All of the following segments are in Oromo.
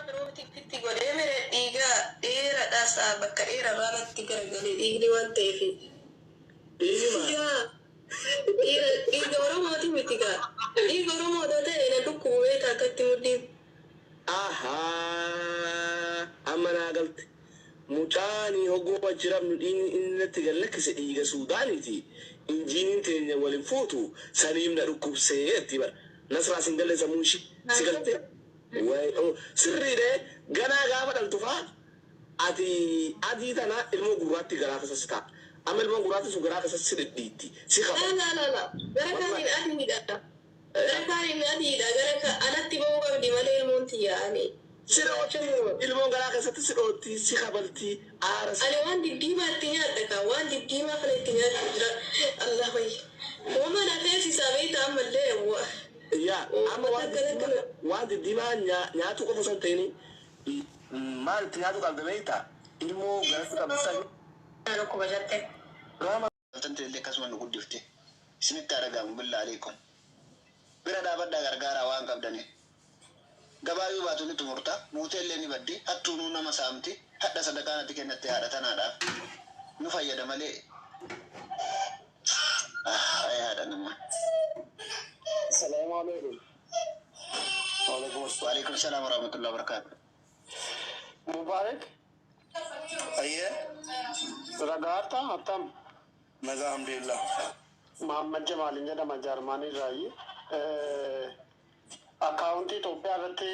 Pirootikitti godhee mere dhiiga dheeraadha sa'a bakka dheerarraa natti garagalee dhiigni waan ta'eef. Dhiigni maal? Yaa dhiira dhiiga Oromooti miti gaa. Dhiiga Oromoodha ta'e na dhukkubu beektaa akkatti mudhiin. Ahaa amma naa galte. Mucaani hogguu achi rafnu dhiigni inni natti gad lakkise dhiiga Suudaaniiti. Injiiniin teenya wal hin fuutu saniif na dhukkubse jetti bar. Nasraa sin galle sammuun ishii. Si galtee? Way oh sirriidha ganaa gaafa dhaltu faa ati adii tana ilmoo gurraatti garaa keessa si ta'a. Amma ilmoon gurraatti sun garaa keessa si dhidhiitti si Laa kabalti. laa laa laa gara Wallahi. kaaniin adiidha. Gara kaaniin adiidha gara ka alatti ba'uu qabdi malee ilmoon tiyya ani. Si dhootti Gurraacha moo? ilmoon garaa keessatti si dhootti si kabalti aara si Ani waan diddiimaa itti nyaadha kaa waan diddiimaa kana itti nyaadhu jira. Allah wayya. Wama na feesisaa beektaa ammallee wa. Yaa amma Uummata waan akkana diddiimaa kana. waan diddiimaa nyaatuu qofa osoo hin ta'in maal itti nyaatu qabda beektaa ilmoo garatti qabdu sani Na dhukkuba jette. raama Tante illee akkasuma nu guddifte. Isinitti haa dhaga'amu billaa aleekum. Bira dhaabadhaa gargaaraa waan qabdaniin. Gabaa yoo baatu ni xumurta, buutee illee ni baddi, hattuunuu nama saamti, hadha sadaqaa natti kennatte haadha tanaadhaaf. Nu fayyada malee. Ah, ay haadha namaa. Salaamu alaikum. Waalaikum assalam. Waalaikum salaam warahmatullahi wabarakatuh. Mubarak, Ayyee. ragaarta attam. Nagaa alhamdulillah. Muhammad Jamaalin jedhama Jaarmaanii irraayi. Akkaawuntii Itoophiyaa irratti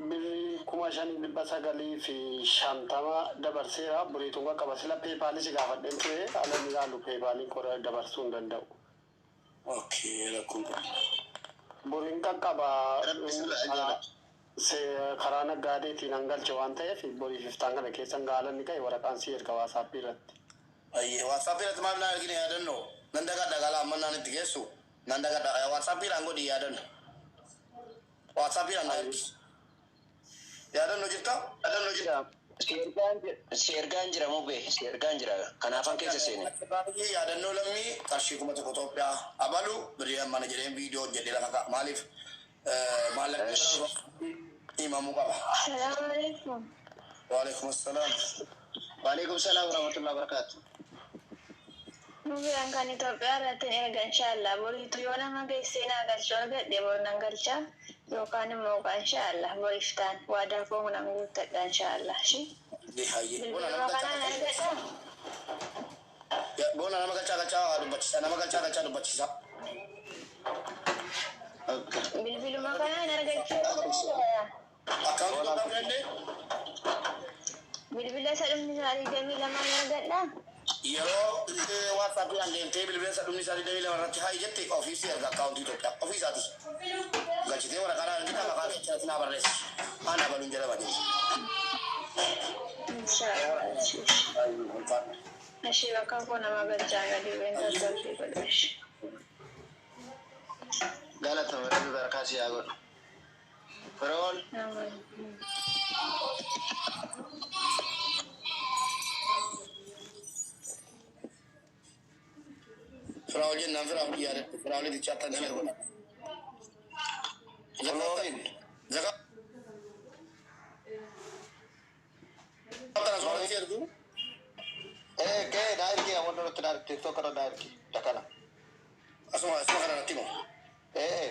birrii 5,950 dabarseera. Buriituun qaqqaba. Sila PayPalii si gaafadheen ture. Ala inni ilaalu PayPaliin qora dabarsuu hin danda'u. Okay, rakkoon qabu. Buriin qaqqaba. Rabbi sirra haa jaalatu. Karaa naggaadeetiin hangalche waan ta'eef boriif iftaan kana keessan gaalanni ka'e waraqaan si erga WhatsAppii irratti. Ayyee WhatsAppii irratti maaf naa ergine yaadannoo? Nan dagadha gala amma naan itti geessu. Nan dagadha WhatsAppiidhaan godhi yaadanno. WhatsAppiidhaan naa ergi. Yaadannoo jirta? Yaadannoo jirta? Si ergaan jira mubee, si ergaan jira. Kanaafan keessa seene. Baay'ee yaadannoo lammii qarshii 1000 Itoophiyaa abalu birrii mana jedheen viidiyoo hojjedhee lafa ka'a. Maaliif maallaqni himamuu qaba. Salaamu alaikum. Waalaikum assalaam. Waalaikum salaam warahmatullahi wabarakatuh. Mubeen kan Itoophiyaa irratti hin erga inshaallah. Boriitu yoo nama geessee naa galchuu argadhe bor nan galcha. Yookaan immoo kaa inshaallah boriftaan waadaa koo nan guuttadha inshaallah. Shi. Hayyee. Boona Bilbiluma nama galchaa kanaan galchaa. argadha. Boona nama galchaa galchaa dubbachiisa. Nama galchaa galchaa dubbachiisa. Okay. Bilbiluma kanaan argachuu danda'a. Akkaawuntii Itoophiyaa fudhannee Bilbila isa dhumni isaa 22n argadha. Yeroo WhatsAppiidhaan deemtee bilbila isa dhumni isaa 22 irratti haa jette ofii si erga akkaawuntii Itoophiyaa ofii isaati. Galchitee waraqaa naa ergita maqaa kee achirratti naa barreessi. Ana baluun jedhama jedhi. Inshaallah. Ishii bakka koo nama galchaa gadi bu'een tasgabbii godhu ishii. Galatama Rabbi barakaa si haa godhu. Firool. Firaa'ol jennaan Firaa'ol yaadadhu. Firaa'ol itti attan share godha. Floorin. Zakaa kana suuraa ergu. Eh, kee naa ergi awwan irratti naa ergi TikTok irra naa ergi dakana. Asuma kana natti himu. Eh,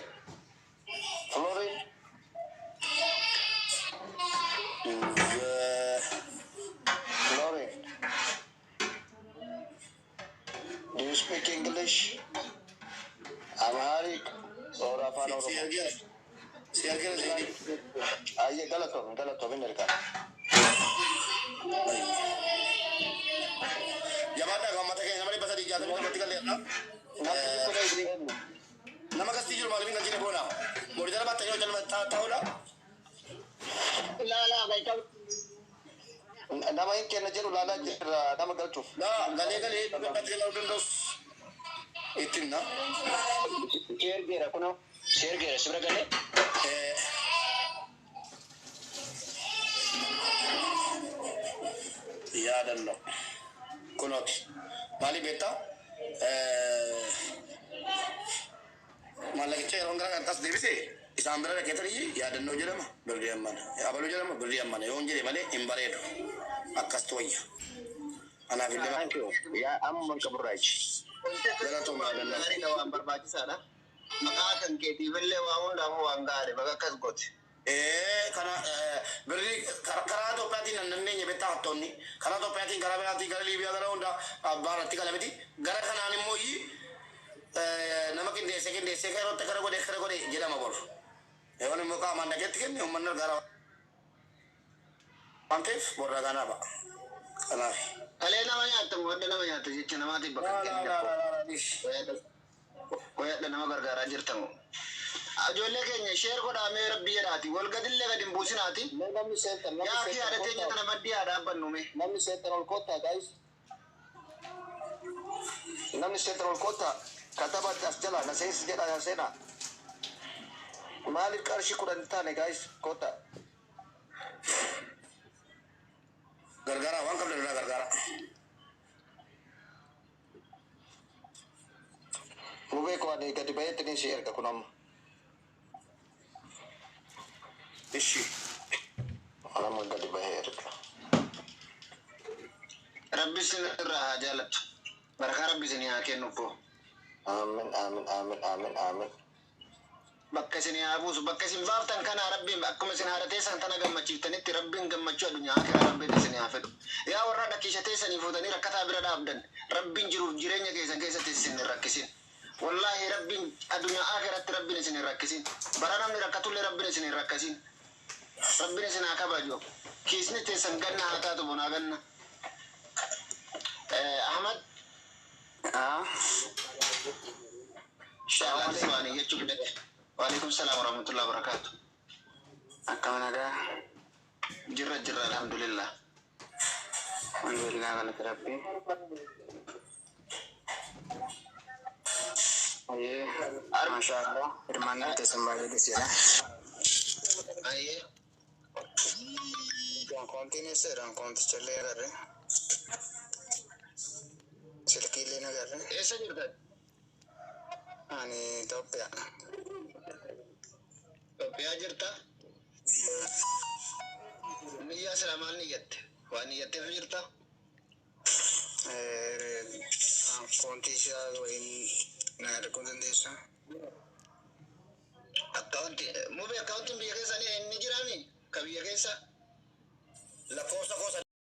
Floorin. Florin. Do you speak English? Amharic or Afaan Si Oromoo? ergeera. Si ergeera Zaidii. Ayyee galatoom galatoom hin ergaa. Jabaadhaa kan uummata keenya nama 367tti galleerra. Namni tokko isin kennu. Nama gastii jiru maaliif hin galchine boona? Mooditara baattanii hojii ta'uudha. Nama hin kenna jedhu laalaa jirra nama galchuuf. Laa galee galee dhugaatti galuu danda'us ittiin na. Si ergeera kunoo. Si ergeera si bira galee. Yaadannoo. Kunooti. Maaliif beektaa? Maallaqicha yeroon gara kan tas deebise Isaan bira dhaqeetanii yaadannoo jedhama birrii ammana. Abaluu jedhama birrii ammana. Yoo hin jedhe malee hin bareedu. Akkas wayya. Anaaf illee Thank you. Yaa amma qaburraachi. Galatooma yaadannoo. Gaariidha, waan barbaachisaadha. Maqaa kan keetiifillee waa hundaafuu waan gaarii bakka akkas goote. Kana birrii karaa Itoophiyaatiin nan dandeenye beektaa hattoonni. Karaa Itoophiyaatiin, karaa biraatiin, gara Liibiyaa, gara hunda abbaa irratti gala miti. Gara kanaan immoo nama qindeessee qindeessee yerootti kana godhe kana godhe jedhama boru. Yoon immoo qaamaan dhaqeetti kenne uummanni gargaara waan ta'eef borra kanaa ba'a. Kanaaf. Kalee nama nyaatta moo wadda nama nyaatta jecha namaatiif bakka hin kennin. Qoyadha, nama gargaaraa jirtamu. Ijoollee keenya share godhaamee, rabbii jedhaati. Wal gadillee gadi hin buusinaati. Namni seentan, namni Yaa fi haadha seentan teenya tana maddii haa dhaabbannu mee. Namni seentan ol kottaa, guys. Namni seentan ol kottaa. Kataba as jala na seensi jedha na seenaa. Maaliif qarshii 10 hin taane, guys? Kottaa. Gargaara, waan qabdan irraa gargaara. Mubee koo, ani gadi baheetti ni si erga kun amma. Ishi. Amma gadi bahee erga. Rabbi isin irraa haa jaalattu. Barakaa rabbi isin haa kennu koo. Aamin, aamin, aamin, aamin, aamin. Bakka isin haa buusu. Bakka isin baaftan kana rabbiin akkuma isin haadha teessan tana gammachiiftanitti rabbiin gammachuu addunyaa akiraa rabbiin isin haa fedhu. Yaa warra dhakkiisha teessanii fuutanii rakkataa bira dhaabdan, rabbiin jiruuf jireenya keessan keessatti isin hin rakkisin. Wallaahi, rabbiin addunyaa akiratti rabbiin isin hin rakkisin. Bara namni rakkatullee rabbiin isin hin rakkasin. Rabbiin isin haa kabaju. Kiisni teessan ganna haa taatu, bonaa ganna. Ahmad. Inshallah waan jechuu fudhate. Waalaikum salaam warahmatullahi wabarakatuh. Akkam, nagaa? Jirra, jirra, alhamdulillah. Alhamdulillah, galata rabbii. Ayyee, maasha Allah, hirmaannaa teessan baay'ee gaariidha. Ayyee. Koontiin eessadha? Koontichallee agarre. Silkiillee agarre. Eessa jirtan? Ani Itoophiyaa. Itoophiyaa jirta? Niyyaa silaa maal niyyatte? Waan niyyatteef jirta? Koontii isaa waliin na erguu dandeessaa? Akkaawuntii mubee, akkaawuntiin biyya keessa ni jiraami? Ka biyya keessa? Lakkoofsa koo